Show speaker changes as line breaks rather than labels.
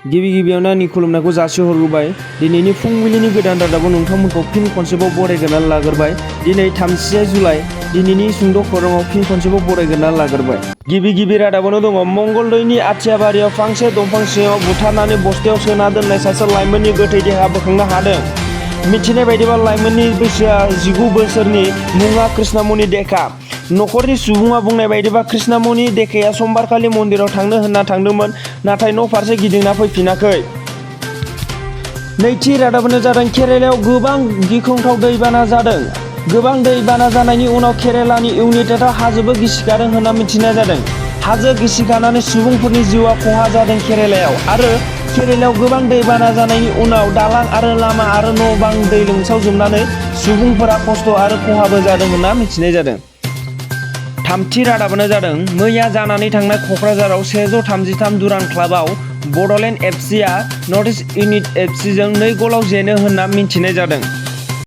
गिबियावनो आंनि खुलुमनायखौ जासिहरबाय। दिनैनि फुंबिलिनि गोदान रादाबाव नोंथांमोनखौ फिन खनसेबाव बरायग्रोनानै लाग्रोबाय। दिनै 30 जुलाइ दिनैनि सुंद' खौराङाव फिन खनसेबाव बरायग्रोनानै लाग्रोबाय। गिबि रादाबावनो दङ मंगलदैनि आथियाबारियाव फांसे दंफां सिङाव बुथारनानै बस्थायाव सोना दोननाय सासे लाइमोननि गोथै देहा बोखांनो हादों। मिथिनाय बायदिबा लाइमोननि बैसोआ 19 बोसोरनि मुङा कृष्णमणि डेका। नखरनि सुबुङा बुंनाय बायदिबा कृष्णमणि डेकाया समबारखालि मन्दिराव थांनो होनना थांदोंमोन, नाथाय न' फारसे गिदिंना फैफिनाखै। नैथि रादाबानो जादों केरेलायाव गोबां गिख्रंथाव दैबाना जादों। गोबां दैबाना जानायनि उनाव केरेलानि इउनाइटेडआव हाजोबो गिसिखादों होनना मिथिनाय जादों। हाजो गिसिखानानै सुबुंफोरनि जिउआ खहा जादों केरेलायाव। आरो केरेलायाव गोबां दैबाना जानायनि उनाव दालां आरो लामा आरो न' बां दै लोमसावजोबनानै सुबुंफोरा खस्थ' आरो खहाबो जादों होनना मिथिनाय जादों। थामथि रादाबानो जादों मैया जानानै थांनाय क'क्राझाराव 133 दुरान्ड क्लाबआव बड'लेण्ड एफसिआ नर्थ इस्ट इउनाइटेड एफसिजों 2 गलाव जेनो होनना मिथिनाय जादों।